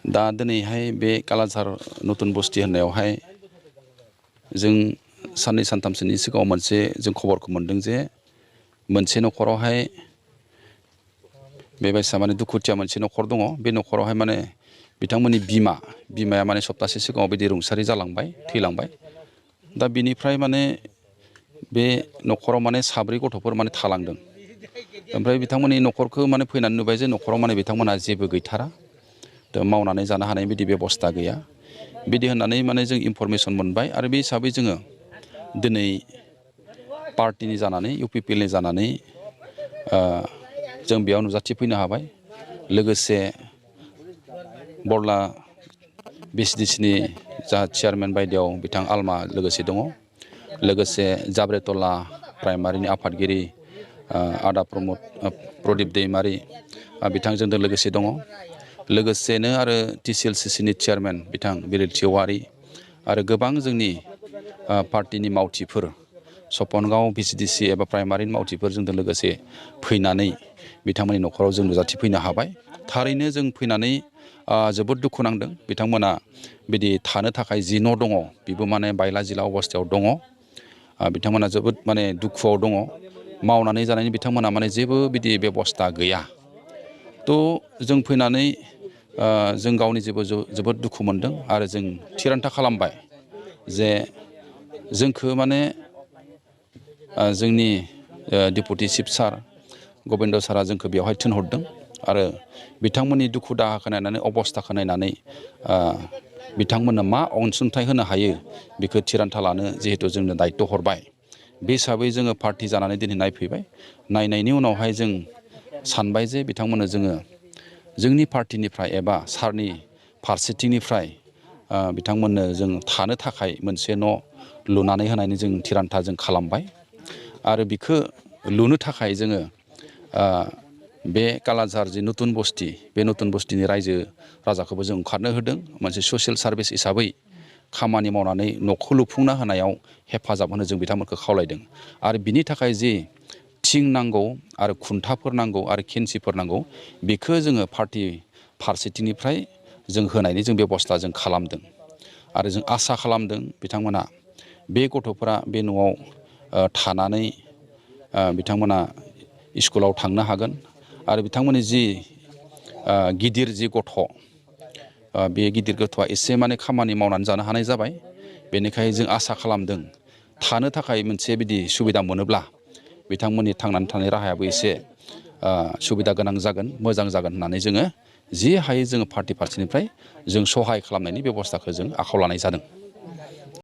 दा दिनैहाय बे कालाझार नतुन बस्ति होननायावहाय जों साननै सानथामसोनि सिगाङाव मोनसे जों खबरखौ मोनदों जे मोनसे न'खरावहाय बेबायसा माने दुखुथिया मोनसे न'खर दङ। बे न'खरावहाय माने बिथांमोननि बिमाया माने सप्तासे सिगाङाव बिदि रुंसारि जालांबाय, थैलांबाय। दा बिनिफ्राय माने बे न'खराव माने 4 गथ'फोर माने थालांदों। ओमफ्राय बिथांमोननि न'खरखौ माने फैनानै नुबाय जे न'खराव माने बिथांमोनहा जेबो गैथारा, मावनानै जानो हानाय बिदि बेबस्था गैया। बिदि होननानै माने जों इनफरमेसन मोनबाय आरो बे हिसाबै जोङो दिनै पार्टिनि जानानै UPPLनि जानानै जों बेयाव नुजाथिफैनो हाबाय। लोगोसे बरला VCDCनि जा चेयारमेन बायदियाव बिथां आलमा लोगोसे दङ। लोगोसे जाब्रेटला प्राइमारिनि आफादगिरि आदा प्रदीप दैमारि बिथांजों लोगोसे दङ। लोगोसेनो आरो TCLCCनि चेयारमेन बिथां बिरेल तिवारी आरो गोबां जोंनि पार्टिनि मावथिफोर सपनगाव VCDC एबा प्राइमारिनि मावथिफोरजों लोगोसे फैनानै बिथांमोननि न'खराव जों नुजाथिफैनो हाबाय। थारैनो जों फैनानै जोबोद दुखु नांदों। बिथांमोना बिदि थानो थाखाय जि न' दङ बेबो माने बायला जिला अबस्थायाव दङ। बिथांमोना जोबोद माने दुखुआव दङ। मावनानै जानायनि बिथांमोना माने जेबो बिदि बेबस्था गैया। थ' जों फैनानै जों गावनि जोबोद दुखु मोनदों आरो जों थिरांथा खालामबाय जे जोंखौ माने जोंनि डेपुटि चिफ सार गबिन्द सारा जोंखौ बेवहाय थिनहरदों आरो बिथांमोननि दुखु दाहाखौ नायनानै अबस्थाखौ नायनानै बिथांमोननो मा अनसुंथाइ होनो हायो बेखौ थिरांथा लानो जिहेतु जोंनो दायित्व हरबाय। बे हिसाबै जोङो पार्टि जानानै दिनै नायफैबाय। नायनायनि उनावहाय जों सानबाय जे बिथांमोननो जोङो जोंनि पार्टिनिफ्राय एबा सारनि फारसेथिंनिफ्राय बिथांमोननो जों थानो थाखाय मोनसे न' लुनानै होनायनि जों थिरांथा जों खालामबाय। आरो बिखौ लुनो थाखाय जोङो बे कालाझार जि नतुन बस्ति, बे नतुन बस्तिनि रायजो राजाखौबो जों ओंखारनो होदों। मोनसे ससियेल सार्भिस हिसाबै खामानि मावनानै न'खौ लुफुंना होनायाव हेफाजाब होनो जों बिथांमोनखौ खावलायदों। आरो बिनि थाखाय जि थिं नांगौ आरो खुन्थाफोर नांगौ आरो खेनसिफोर नांगौ बेखौ जोङो पार्टि फारसेथिंनिफ्राय जों होनायनि जों बेबस्था जों खालामदों। आरो जों आसा खालामदों बिथांमोना बे गथ'फोरा बे न'आव थानानै बिथांमोना स्कुलाव थांनो हागोन। आरो बिथांमोननि जि गिदिर जि गथ' बे गिदिर गथ'आ एसे माने खामानि मावनानै जानो हानाय जाबाय। बेनिखायनो जों आसा खालामदों थानो थाखाय मोनसे बिदि सुबिदा मोनोब्ला बिथांमोननि थांनानै थानाय राहायाबो एसे सुबिदा गोनां जागोन, मोजां जागोन होननानै जोङो जि हायो जोङो पार्टि फारसेनिफ्राय जों सहाय खालामनायनि बेबस्थाखौ जों आखायाव लानाय जादों।